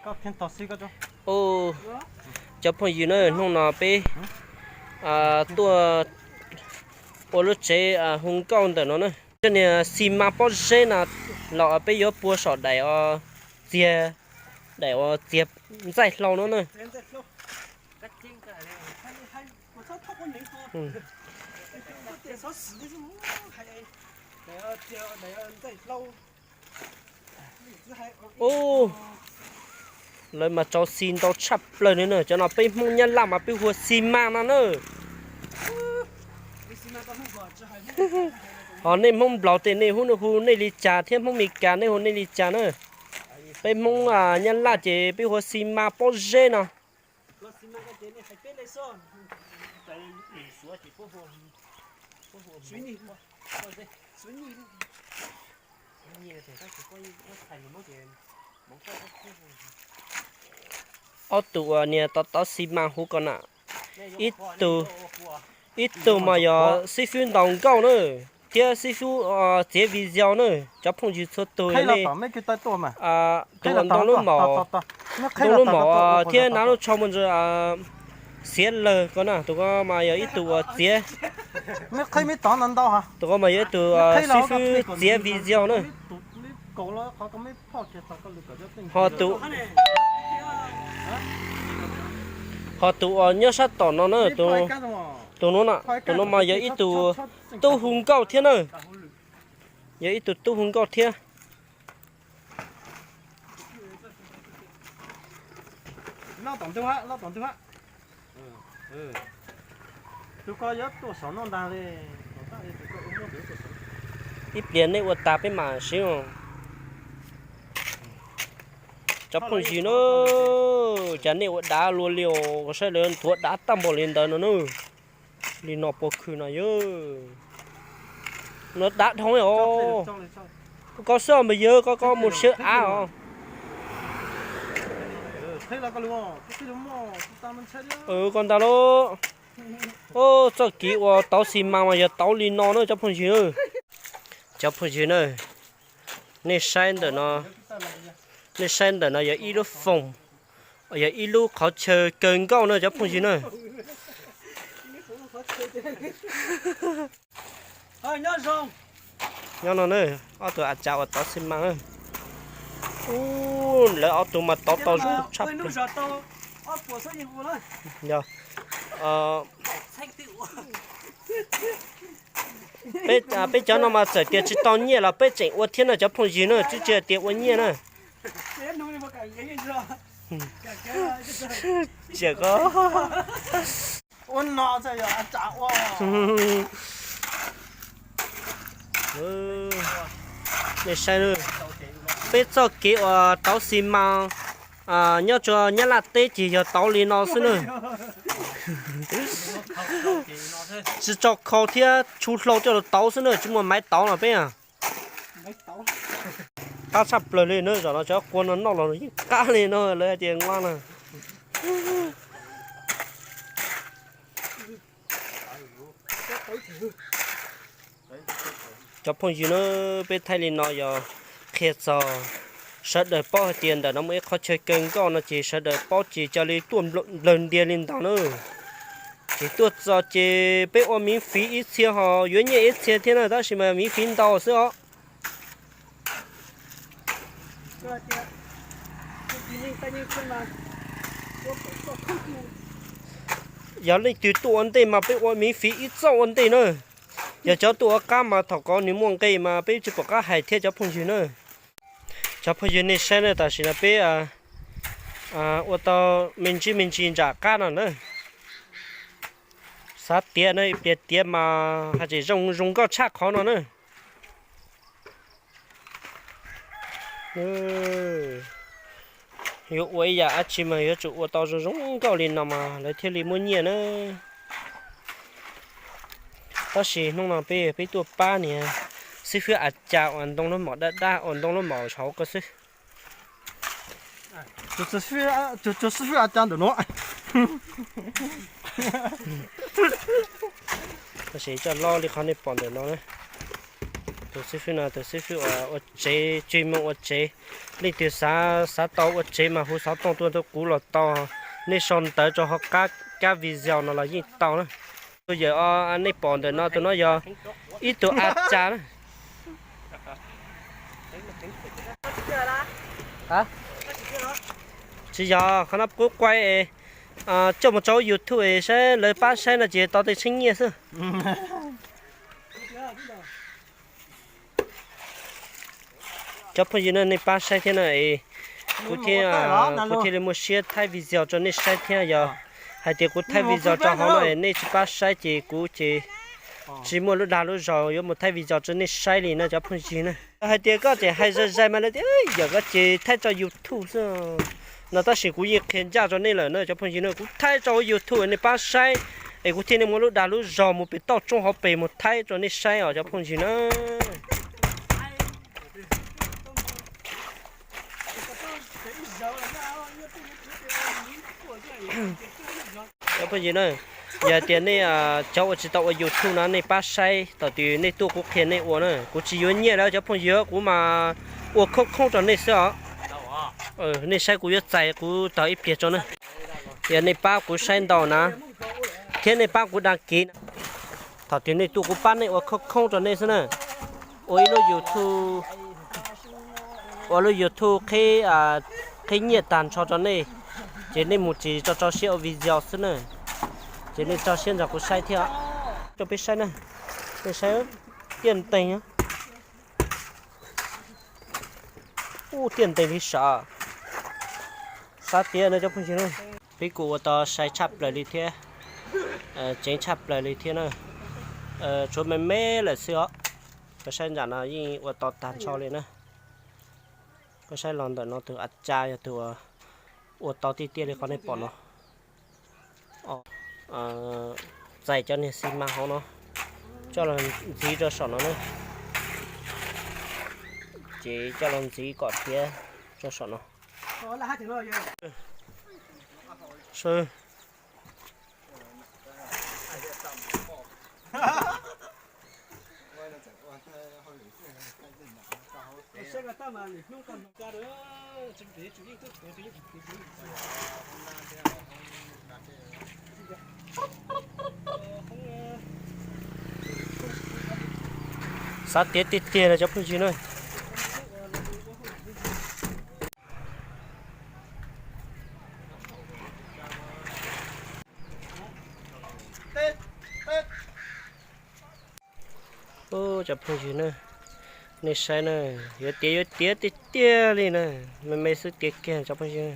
Cov phooj ywg na, hnub no peb tuaj ua lub tsev hu nkauj ntawm no na. Cov niag xi mas pob zeb no los peb yuav pua saum daim txiag, daim uas txiag ntxaij hlau no na. Ub, lawv mas rau xi ntau tshaj plaws li na. Cov no peb Hmoob Nyab Laj mas peb hu ua xi mas no na. Ho nej Hmoob Nplog ces nej hu, hu nej li cas thiab, Hmoob Meskas nej hu nej li cas na? Peb Hmoob Nyab Laj ces peb hu ua xi mas pob zeb no. Ob tug uas niag tov tov xi mas hu ko na, ib tug, ib tug mas yog xib fwb ntaus nkauj na, thiab xib fwb txiav video na. Cov phooj ywg txhua tus nej, tus uas ntoo lub maum, ntoo lub maum thiab nab lub tsho mus ntawd, Xiav Lawg ko na, tus ko mas yog ib tug uas txiav, tus ko mas yog ib tug xib fwb txiav video na. Ho tus, ho tus uas nyob sab tom no na, tus no, tus no mas yog ib tug tub hu nkauj thiab na, yog ib tug tub hu nkauj thiab. Ib pliag nej ua tas peb mam siv. Cov phooj ywg na, cas nej ua dav luaj li os, saib lawv nthuav dav tag npaum li ntawd no na. Li no puas khw no yog, no dav dhau os. Koj xwb os mas yawg, koj, koj mus siab av os. Koj ntag lauj. Txoj kev ua tauv xi mas mas yog tauv li no na cov phooj ywg. Cov phooj ywg na, nej saib ntawm no, nej saib ntawm no yog ib lub foos, yog ib lub qhov chaw kaw nkauj na cov phooj ywg na. Nyob no na, ob tug a cas uas tauv xi mas. Ub, lawv ob tug mas tauv tau zoo tshaj plaws. Yog, peb, peb cov no mas txawm tias tsis tau nyiaj los peb tseem ua thiab na cov phooj ywg na, tsis, tsis hais tias ua nyiaj na. Tsiam ko. Nej saib, peb txoj kev uas tauv xi mas nyob rau Nyab Laj teb ces yog tauv li no xwb na. Tsis tso khau thiab tshu hlau coj los tauv xwb na, tsis muaj maiv tauv no peb. Qab tshaj plaws li na, zaum no cov qua no noj los yeej qab li no lawv hais tias nqua na. Cov phooj ywg na, peb thaij li no yog qhia txog sawv daws paub hais tias ntawm no muaj ib qhov chaw kaw nkauj no ces sawv daws paub ces cia li tuaj nplawg ntias li ntawd na. Ces tuaj txog ces peb ua miv fiv ib txhia ho yuav nyiaj ib txhia thiab na, tab sis mas miv fiv ntau xwb os. Yog leej twg tuaj ua ntej mas peb ua miv fiv ib txoj ua ntej na. Yog cov tuaj ua qab mas thaum ko nws muaj nqe mas peb tsis pom qab hais thiab cov phooj ywg na. Cov phooj ywg nej saib na, tam sim no peb ua tau me ntsis me ntsis nram qab no na. Xav tiav na, ib pliag tiav mas haj tseem zoo zoo nkauj tshaj qhov no na. Yuav ua ib yam dab tsi mas yuav tsum ua tau zoo zoo nkauj li no mas lawv thiaj li muaj nyiaj na. Tab sis hnub no peb, peb tuaj pab niag xib fwb a cas uas ntoo lub maum daj daj uas ntoo lub maum hauv ko xwb. Tus xib fwb a cas ntawm no. Tab sis coj loj li qhov nej pom ntawm no na. Tus xib fwb no, tus xib fwb uas ua tsev, tsis mus ua tsev. Leej twg xav, xav tau ua tsev mas hu xov tooj tuaj rau kuv los tau. Nej sau ntawv rau hauv qab, qab video no los yeej tau na. Tus yawm, nej pom ntawm no, tus no yog ib tug a cas na. Tsis yog, qhov no kuv quaj es coj mus tso YouTube es saib lawv pab saib no ces tau tej tsheb nyiaj xwb. Cov phooj ywg na, nej pab saib thiab na, kuv thiaj, kuv thiaj li muaj siab thaij video rau nej saib thiab. Yog hais tias kuv thaij video rau hauv no nej tsis pab saib ces kuv ces tsis muaj lub dag lub zog yuav mus thaij video rau nej saib li na cov phooj ywg na. Hais tias koj tseem hais zais zais mas lawv tias yog koj ces thaij rau YouTube xwb no, tab sis kuv yeej qhia ncaj rau nej lawm na cov phooj ywg na, kuv thaij rau hauv YouTube nej pab saib es kuv thiaj li muaj lub dag lub zog mus pem toj roob hauv pes mus thaij rau nej saib os cov phooj ywg na. Cov phooj ywg na, yog tias nej cov uas tsis tau ua YouTube no nej pab saib thaum twg nej tuaj kuv qhia nej ua na, kuv tsis yuav nyiaj li cov phooj ywg, kuv mas ua khoob khoob rau nej xwb os. Nej saib kuv yuav txais kuv tau ib pliag tso na. Yog nej pab kuv saib ntau na, thiab nej pab kuv đăng ký na. Thaum twg nej tuaj kuv pab nej ua khoob khoob rau nej xwb na. Ua ib lub YouTube, ua lub YouTube qhib nyiaj tag nrho rau nej, ces nej mus tsis tso, tso siab ua video xwb na. Ces nej tso siab nrog kuv saib thiab. Rau peb saib na, nej saib tiaj nteeg, ub tiaj nteeg li sav, sab tiag no cov phooj ywg na. Peb kuj ua tau sai tshaj plaws li thiab, ceev tshaj plaws li thiab na. Tshuav me me lawm xwb os. Koj saib nram no yeej ua tau tag nrho li na. Koj saib los ntawm no tus a cas yog tus ua tau tiaj tiaj li qhov nej pom no. Txais cov niag xi mas hauv no coj los ntxiv rau saum no na. Ces coj los ntxiv kom tiav rau saum no. Xav tiav tiag tiag no cov phooj ywg na. Ub, cov phooj ywg na, nej saib na, yuav tiav yuav tiav tiag tiag li na, me me xwb tiav kiag cov phooj ywg.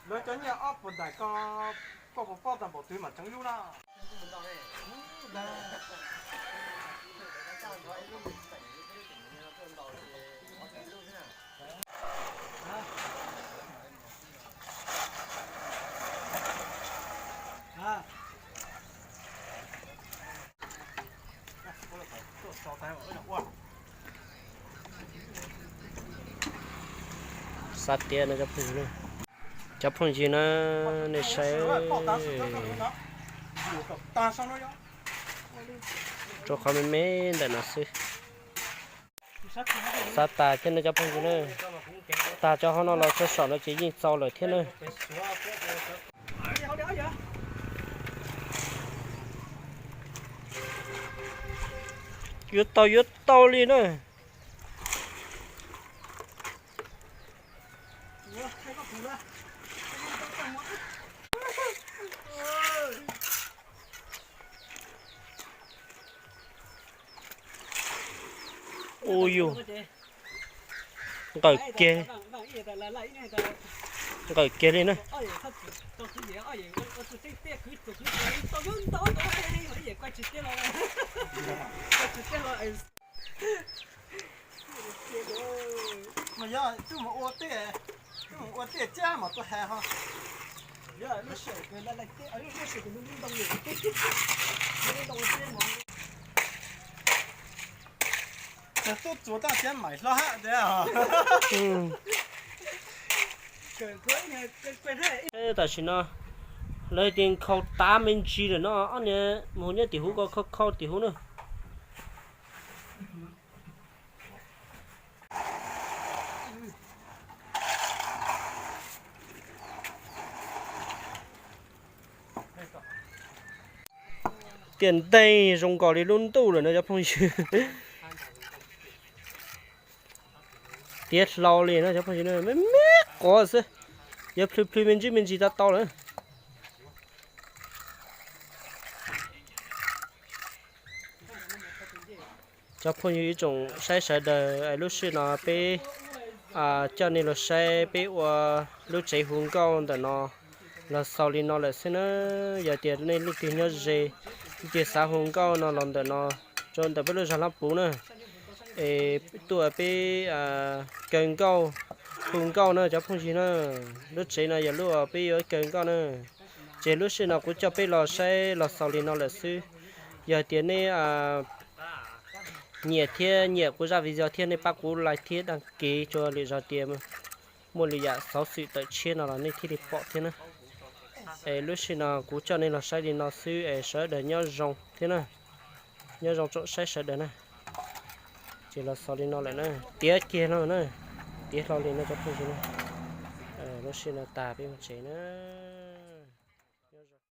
Lawv cov nyiaj ob puas daim ko, koj puas paub tag npaum twg mam tseev lub na? Xav tiav no cov phooj ywg na, nej saib, rau qhov me me ntawm no xwb. Xav tas thiab no cov phooj ywg na, tag cov hauv no los tso saum no ces yeej txaus lawm thiab na. Yuav tau yuav tau li na. Ua yus nqawm kiag, nqawm kiag li na. Mas yog twb mus ua tej, twb mus ua tej cab mas tuaj hais ho. Yog lub sij hawm, lub sij hawm ntoo, lub ntoo tiab mas. Tam sim no lawv tias nkhaus tav me ntsis lawm no, ob niag mus nyob tim hub ko khau khau tim hub na. Tiam neeg zoo nkaus li lub ntuj lawm no cov phooj ywg. Tiav hlau li no cov phooj ywg, me me quav xwb, yuav plhws plhws me ntsis me ntsis tau tau lawm. Cov phooj ywg ib tsoom saib sawv daws, lub sij no peb coj nej los saib peb ua lub tsev hu nkauj ntawm no los xaus li no lawm xwb na. Yog tias nej leej twg nyob ze, leej twg xav hu nkauj no los ntawm no, rau ntawm peb lub zog Laj Puv na, es tuaj peb kaw nkauj, hu nkauj na cov phooj ywg na. Lub tsev no yog lub peb yuav kaw nkauj na. Ces lub sij no kuv coj peb los saib los xaus li no lawm xwb. Yog tias nej nyiam thiab nyiam kuv zaj video thiab nej pab kuv like thiab đăng ký rau lwm zaus tias muaj lwm yam xov xwm tawm tshiab no los nej thiaj li pom thiab na. Es lub sij no kuv coj nej los saib li no xwb es sawv daws nyob zoo thiab na. Nyob zoo tsoom saib sawv daws na. Ces los xaus li no lawm na, tiav kiag no na, tiav hlau li no cov phooj ywg na. Lub sij no tas peb mus tsev na.